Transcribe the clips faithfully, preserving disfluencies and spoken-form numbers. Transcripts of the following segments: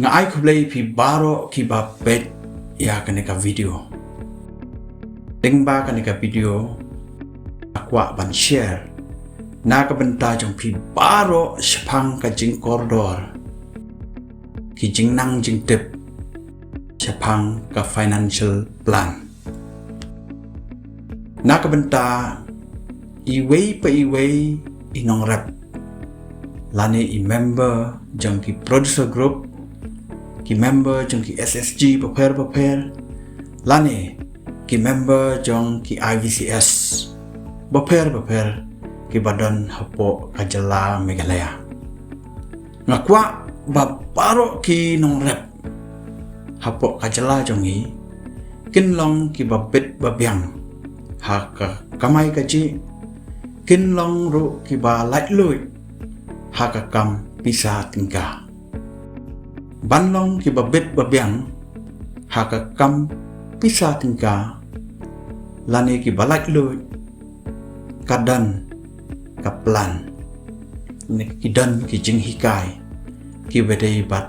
Nga ai khublei phi baroh kiba peit ïa kane ka video. Lyngba kane ka video nga kwah ban share na ka bynta jong phi baroh shaphang ka jingkordor, ki jingnang jingtip shaphang ka financial plan. Na ka bynta iwei pa iwei i nongrep lane i member jong ki producer group, ki member jong ki S S G bapher bapher, lane ki member jong ki I V C S bapher bapher kiba don hapoh ka jylla Meghalaya. Nga kwah ba baroh ki nongrep hapoh ka jylla jong ngi kin long kiba bit ba biang ha ka kamai kajih, kin long ruh kiba laitluid ha ka kam pisa tyngka. Ban long kiba bit ba biang ha ka kam pisa tyngka lane kiba laitluid, ka don ka plan, ne ki don ki jinghikai kiba dei bad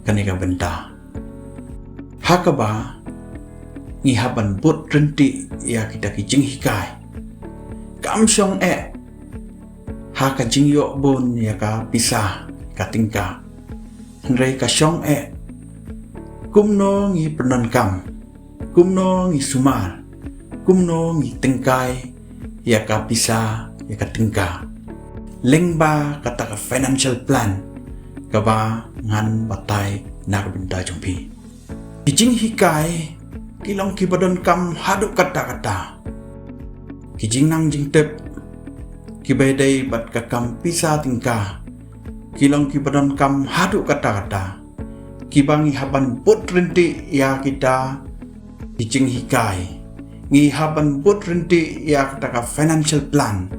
kane ka bynta. Ha kaba ngi hap ban bud ryntih ïa kita ki jinghikai. Kam shong eh ha ka jingïoh bun ïa ka pisa, ka tyngka. Hynrei ka shong eh kumno ngi pyndonkam, kumno ngi sumar, kumno ngi tyngkai ïa ka pisa, ïa ka tyngka. Lyngba kata ka financial plan kaba ngan batai na ka bynta jong phi. Ki jinghikai ki long kiba donkam haduh katta katta. Ki jingnang jingtip kiba dei bad ka kam pisa tyngka ki long kiba donkam haduh katta katta. Kiba ngi hap ban bud ryntih ïa kita ki jinghikai. Ngi hap ban bud ryntih ïa kata ka financial plan.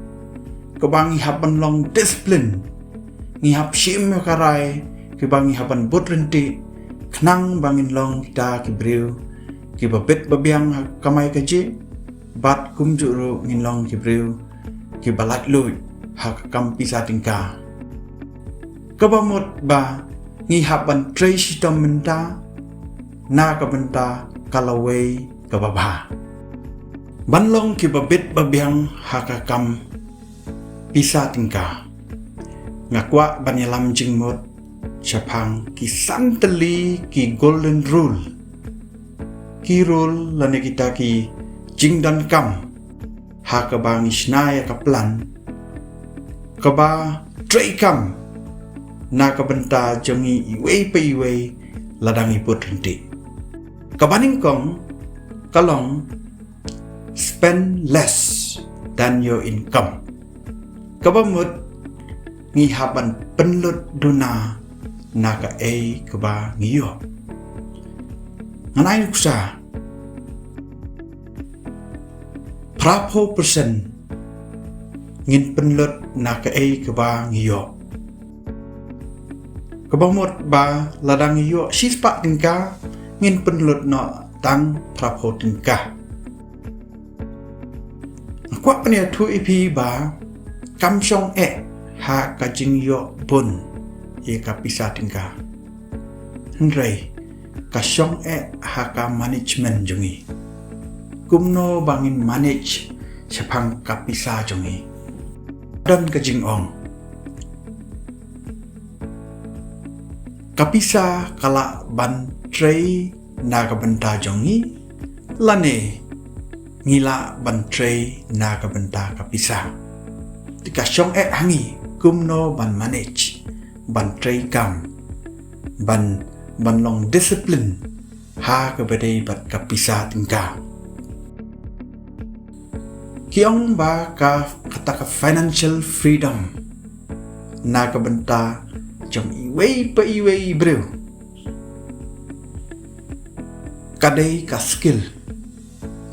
Kaba ngi hap ban long discipline. Ngi hap shim ïa ka rai kiba ngi hap ban bud ryntih khnang ba ngin long kita ki briew kiba bit ba biang ha ka kamai kajih, bad kumjuh ruh ngin long ki briew kiba laitluid ha ka kam pisa tyngka. Kaba mut ba ngi hap ban trei shitom mynta na ka bynta ka lawei kaba bha. Ban long kiba bit ba biang ha ka kam pisa tyngka, nga kwah ban ïalam jingmut shaphang ki san tylli ki golden rule. Ki rule lane kita ki jingdonkam ha kaba ngi shna ïa ka plan kaba treikam na ka bynta jong ngi iwei pa iwei lada ngi bud ryntih. Kaba nyngkong ka long spend less than your income. Kaba mut ngi hap ban pynlut duna na kaei kaba ngi ïoh. Ngan ai nuksa, phra phew percent ngin pynlut na kaei kaba ngi ïoh. Kaba mut ba lada ngi ïoh shispah tyngka ngin pynlut noh tang phra phew tyngka. Nga kwah ban ïathuh ïa phi ba kam shong eh ha ka jingïoh bun ïa ka pisa tyngka. Hynrei ka shong eh ha ka management jong ngi. Kumno ba ngin manage shaphang ka pisa jong ngi. Don ka jingong, ka pisa ka lah ban trei na ka bynta jong ngi, lane ngi lah ban trei na ka bynta ka pisa. Te ka shong eh ha ngi kumno ban manage, ban treikam, ban, ban long discipline ha kaba dei bad ka pisa tyngka. Ki ong ba ka, kata ka financial freedom na ka bynta jong iwei pa iwei i briew ka dei ka skill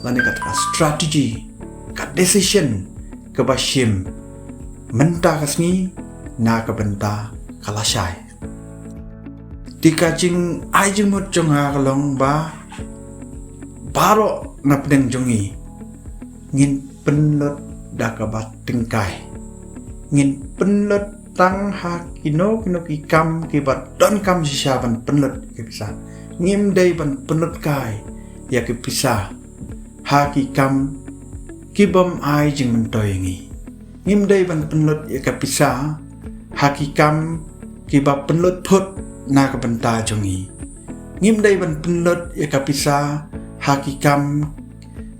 lane kata ka strategy, ka decision kaba shim mynta ka sngi na ka bynta ka lashai. Te ka jingai jingmut jong nga ka long ba baroh na pdeng jong ngi ngin pynlut da kaba tyngkai, ngin pynlut tang ha kino kino ki kam kiba donkam shisha ban pynlut ïa ki pisa. Ngim dei ban pynlut kai ïa ki pisa ha ki kam ki bym ai jingmyntoi ïa ngi. Ngim dei ban pynlut ïa ka pisa ha ki kam kiba pynlut phut na ka bynta jong ngi. Ngim dei ban pynlut ïa ka pisa ha ki kam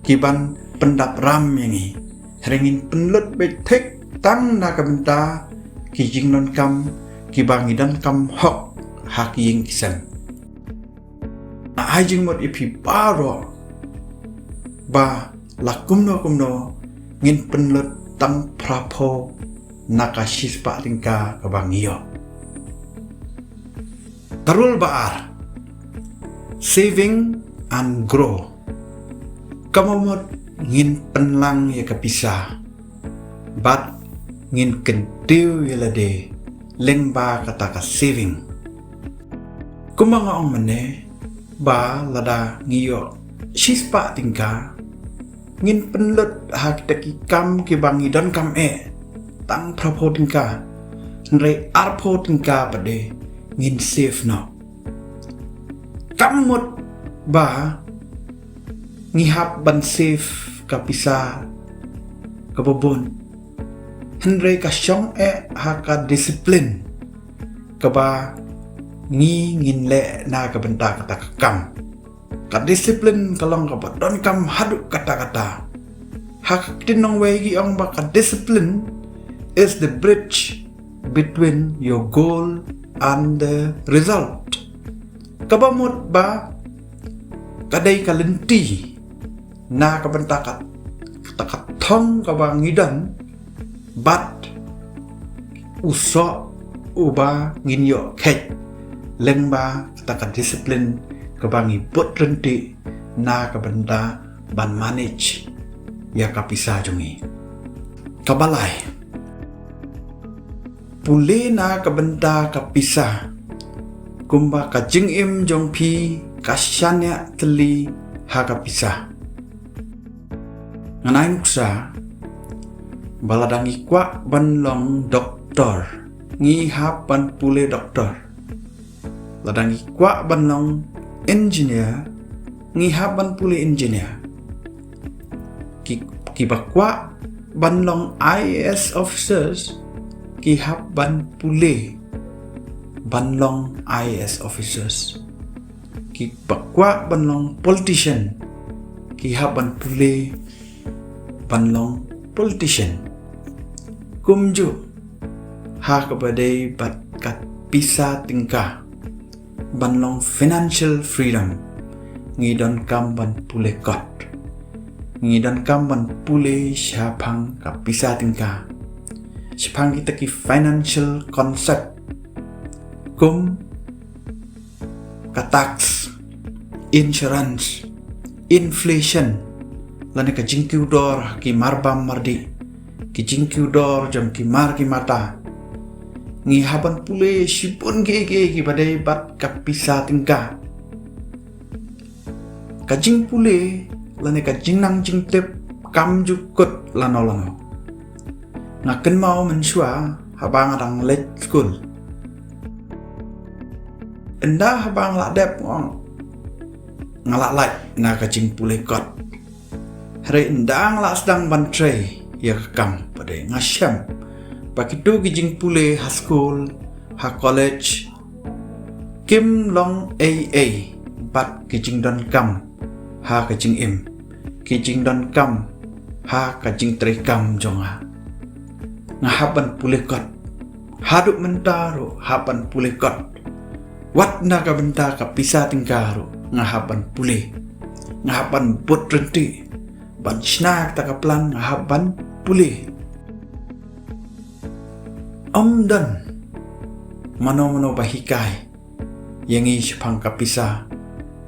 kiban pyndap ram ïa ngi. Hynrei ngin pynlut beit thik tang na ka bynta ki jingdonkam kiba ngi donkam hok ha ki ïing ki sem. Nga ai jingmut ïa phi baroh ba la kumno kumno ngin pynlut tang phra phew na ka shispah tyngka kaba ngi ïoh. Ka rule ba ar, saving and grow. Kaba mut ngin pynlang ïa ka pisa bad ngin kyntiew ïa lade lyngba kata ka saving. Kumba nga ong mynne ba lada ngi ïoh shispah tyngka, ngin pynlut ha kita ki kam kiba ngi donkam eh tang phra phew tyngka, hynrei ar phew tyngka pat de ngin save noh. Kam mut ba ngi hap ban save ka pisa kaba bun, hynrei ka shong eh ha ka discipline kaba ngi ngin leh na ka bynta kata ka kam. Ka discipline ka long kaba donkam haduh katta katta. Ha ka ktien nongwei ki ong ba ka discipline is the bridge between your goal and the result. Kaba mut ba ka dei ka lynti na ka bynta ka, kata ka thong kaba ngi don bad u soh uba ngin ïoh khet lyngba kata ka discipline kaba ngi bud ryntih na ka bynta ban manage ïa ka pisa jong ngi. Kaba lai, pule na ka bynta ka pisa kumba ka jingim jong phi ka shaniah tylli ha ka pisa. Ngan ai nuksa ba lada ngi kwah ban long doktor, ngi hap ban pule doktor. Lada ngi kwah ban long engineer, ngi hap ban pule engineer. Ki, kiba kwah ban long I A S officers, ki hap ban pule ban long I A S officers. Kiba kwah ban long politician, ki hap ban pule ban long politician. Kumjuh ha kaba dei bad ka pisa tyngka, ban long financial freedom, ngi donkam ban pule kot. Ngi donkam ban pule shaphang ka pisa tyngka, shaphang kita ki financial concept kum ka tax, insurance, inflation, lane ka jingkiew dor ki marbam mardih, ki jingkiew dor jong ki mar ki mata. Ngi hap ban pule shibun kiei kiei kiba dei bad ka pisa tyngka. Ka jingpule lane ka jingnang jingtip kam ju kut lano lano. Nga kynmaw mynshuwa haba nga dang leit skul, ynda haba nga la dep nga ong nga la lait na ka jingpule kot. Hynrei ynda nga la sdang ban trei ïa ka kam pat de nga shem ba kito ki jingpule ha skul, ha college, kim long ei ei bad ki jingdonkam ha ka jingim, ki jingdonkam ha ka jingtrei kam jong nga. Nga hap ban pule kot. Haduh mynta ruh hap ban pule kot. Wat na ka bynta ka pisa tyngka ruh nga hap ban pule. Nga hap ban bud ryntih ban shna kata ka plan, nga hap ban pule. Ym don mano mano ba hikai ïa ngi shaphang ka pisa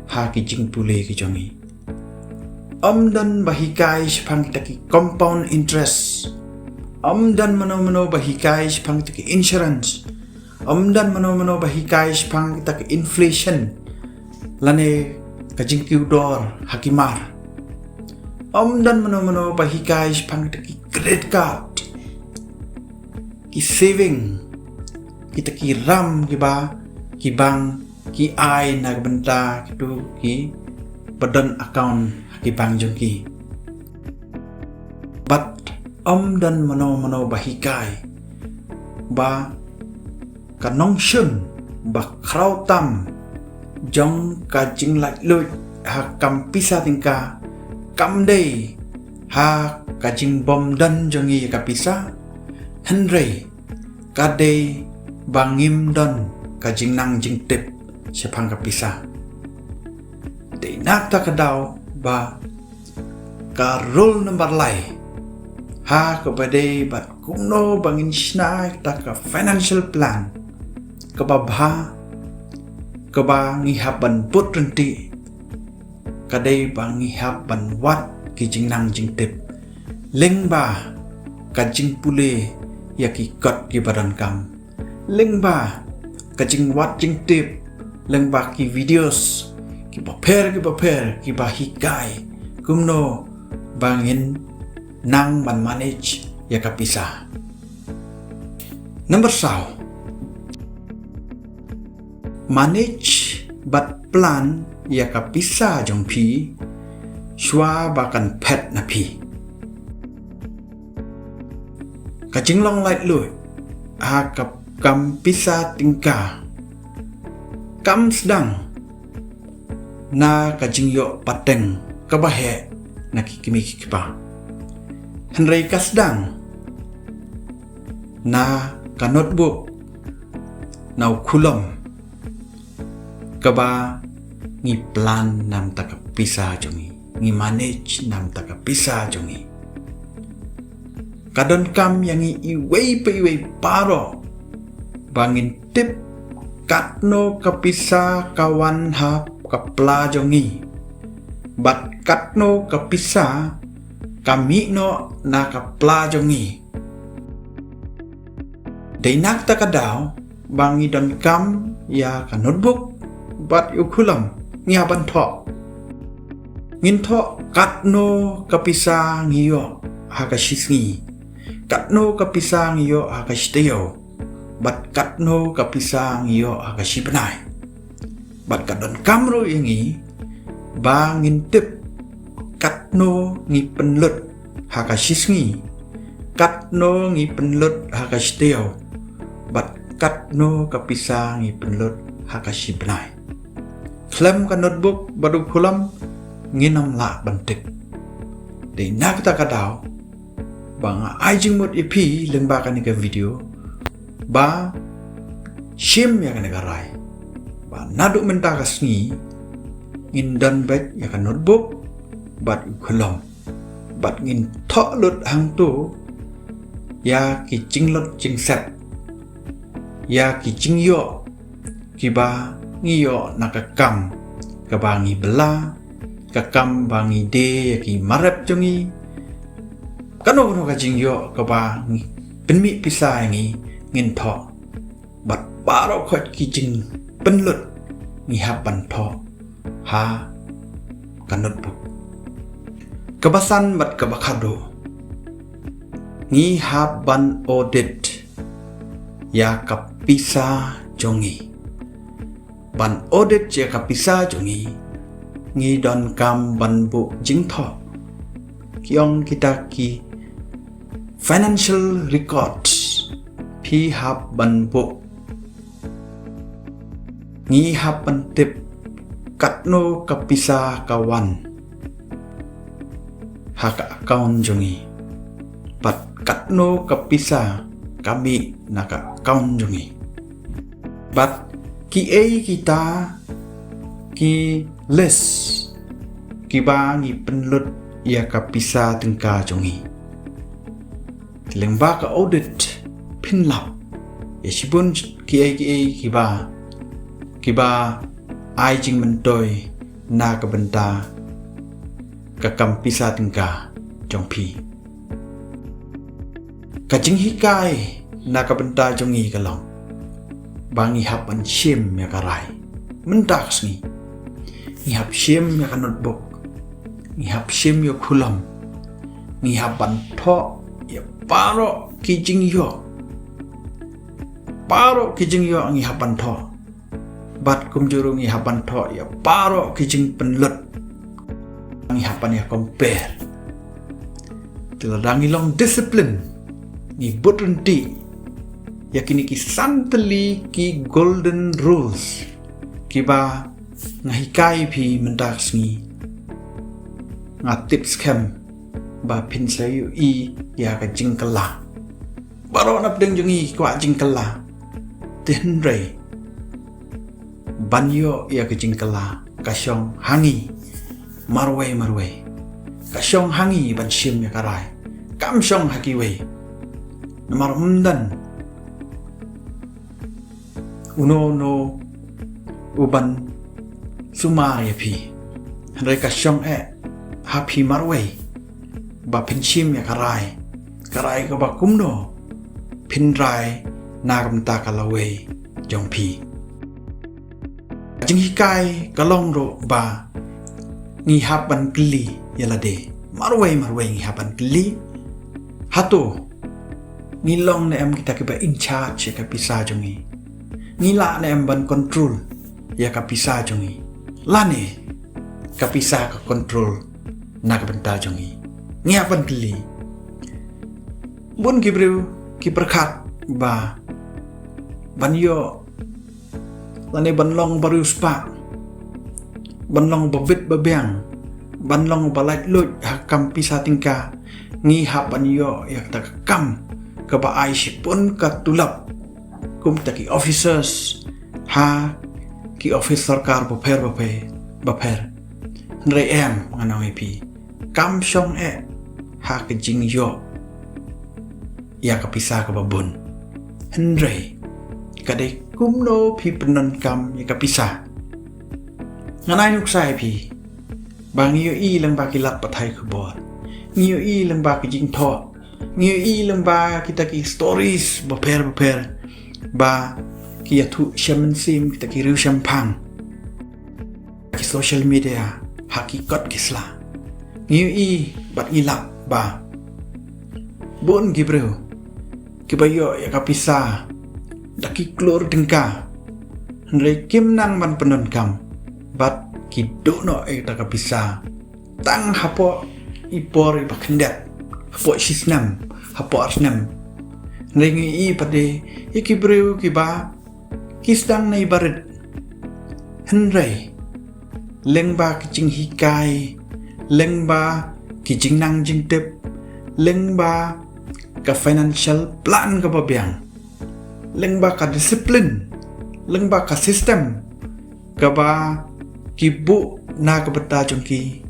ha ki jingpule ki jong ngi. Ym don ba hikai shaphang kita ki compound interest. Ym don mano mano ba hikai shaphang kita ki insurance. Ym don mano mano ba hikai shaphang kita ki inflation lane ka jingkiew dor ha ki mar. Ym don mano mano ba hikai shaphang kita ki credit card, ki saving, kita ki ram kiba ki bank ki ai na ka bynta kito kiba don account ha ki bank jong ki. Bad ym don mano mano ba hikai ba ka nongshun ba khraw tam jong ka jinglaitluid ha ka kam pisa tyngka kam dei ha ka jingbym don jong ngi ïa ka pisa, hynrei ka dei ba ngim don ka jingnang jingtip shaphang ka pisa. Dei na kata ka daw ba ka rule number lai ha kaba dei bad kumno ba ngin shna ïa kata ka financial plan kaba bha, kaba ngi hap ban bud ryntih, ka dei ba ngi hap ban wad ki jingnang jingtip lyngba ka jingpule ïa ki kot kiba donkam, lyngba ka jingwad jingtip, lyngba ki videos kiba pher kiba pher kiba hikai kumno ba ngin nang ban manage ïa ka pisa. Number saw, manage bad plan ïa ka pisa jong phi shuwa ba kan phet na phi. Ka jinglong laitluid ha ka kam pisa tyngka kam sdang na ka jingïoh pateng kaba heh na ki kmie ki kpa, hynrei ka sdang na ka notebook, na u khulom kaba ngi plan na bynta ka pisa jong ngi, ngi manage na bynta ka pisa jong ngi. Ka donkam ïa ngi iwei pa iwei baroh ba ngin tip katno ka pisa ka wan ha ka pla jong ngi bad katno ka pisa ka mih noh na ka pla jong ngi. Dei na kata ka daw ba ngi donkam ïa ka notebook bad ïa u khulom, ngi hap ban thoh. Ngin thoh katno ka pisa ngi ïoh ha ka shisngi, katno ka pisa ngi ïoh ha ka shitaïew, bad katno ka pisa ngi ïoh ha ka shibnai. Bad ka donkam ruh ïa ngi ba ngin tip katno ngi pynlut ha ka shisngi, katno ngi pynlut ha ka shitaïew, bad katno ka pisa ngi pynlut ha ka shibnai. Khlem ka notebook bad u khulom ngin ym lah ban tip. Dei na kata ka daw ba nga ai jingmut ïa phi lyngba kane ka video ba shim ïa kane ka rai ba naduh mynta ka sngi ngin don beit ïa ka notebook bad u khulom, bad ngin thoh lut hangto ïa ki jinglut jingsep, ïa ki jingïoh kiba ngi ïoh na ka kam kaba ngi bylla, ka kam ba ngi die ïa ki marep jong ngi, kano kano ka jingïoh kaba ngi pynmih pisa ïa ngi, ngin thoh. Bad baroh khoit ki jingpynlut ngi hap ban thoh ha ka notebook. Kaba san bad kaba khatduh, ngi hap ban audit ïa ka pisa jong ngi. Ban audit ïa ka pisa jong ngi, ngi donkam ban buh jingthoh. Ki ong kita ki financial records phi hap ban buh. Ngi hap ban tip katno ka pisa ka wan ha ka account jong ngi, bad katno ka pisa ka mih na ka account jong ngi, bad kiei kita ki list kiba ngi pynlut ïa ka pisa tyngka jong ngi. Lyngba ka audit phin lap ïa shibun kiei kiei kiba, kiba ai jingmyntoi na ka bynta ka kam pisa tyngka jong phi. Ka jinghikai na ka bynta jong ngi ka long ba ngi hap ban shim ïa ka rai mynta ka sngi. Ngi hap shim ïa ka notebook, ngi hap shim ïa u khulom, ngi hap ban thoh ïa baroh ki jingïoh baroh ki jingïoh ngi hap ban thoh. Bad kumjuh ruh ngi hap ban thoh ïa baroh ki jingpynlut. Ngi hap ban ïa compare. Te lada ngi long discipline, ngi bud ryntih ïa kine ki san tylli ki golden rules kiba nga hikai phi mynta ka sngi, nga tip skhem ba phin sa ïohi ïa ka jingkylla. Baroh na pdeng jong ngi ki kwah jingkylla. Te hynrei ban ïoh ïa ka jingkylla ka shong ha ngi marwei marwei. Ka shong ha ngi ban shim ïa ka rai, kam shong ha kiwei. Namar ym don uno uno uban sumar ïa phi. Hynrei ka shong eh ha phi marwei ba phin shim ïa ka rai, ka rai kaba kumno phin rai na ka bynta ka lawei jong phi. Ka jinghikai ka long ruh ba ngi hap ban kylli ïa lade. Marwei marwei ngi hap ban kylli. Hato ngi long ne em kita kiba in charge ïa ka pisa jong ngi? Ngi lah ne em ban control ïa ka pisa jong ngi? Lane ka pisa ka control na ka bynta jong ngi? Ngi hap ban kylli. Bun ki briew ki pyrkhat ba ban ïoh lane ban long ba riewspah, ban long ba bit ba biang, ban long ba laitluid ha ka kam pisa tyngka, ngi hap ban ïoh ïa kata ka kam kaba ai shibun ka tulop kum kita ki officers ha ki office sorkar bapher bapher bapher. Hynrei em, ngan ong ïa phi, kam shong eh ha ka jingïoh ïa ka pisa kaba bun. Hynrei ka dei kumno phi pyndonkam ïa ka pisa. Ngan ai nuksa ïa phi ba ngi ïohi lyngba ki lad pathai khubor, ngi ïohi lyngba ki jingthoh, ngi ïohi lyngba kita ki stories bapher bapher ba ki ïathuh sha mynsiem kita ki riewshemphang ki social media ha ki kot ki sla. Ngi ïohi bad ngi lap ba bun ki briew kiba ïoh ïa ka pisa da ki klur tyngka, hynrei kim nang ban pyndonkam bad ki duh noh ïa kata ka pisa tang hapoh i por iba khyndiat, hapoh shisnem, hapoh arsnem. Hynrei ngi ïohi pat de ïa ki briew kiba ki sdang na i barit. Hynrei lyngba ki jinghikai, lyngba ki jingnang jingtip, lyngba ka financial plan kaba biang, lyngba ka discipline, lyngba ka system kaba ki buh na ka bynta jong ki,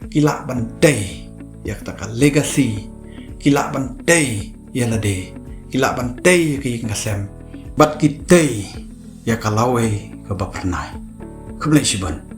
ki lah ban tei ïa kata ka legacy, ki lah ban tei ïa lade, ki lah ban tei ïa ka ïing ka sem, bad ki tei ïa ka lawei kaba phyrnai. Khublei shibun.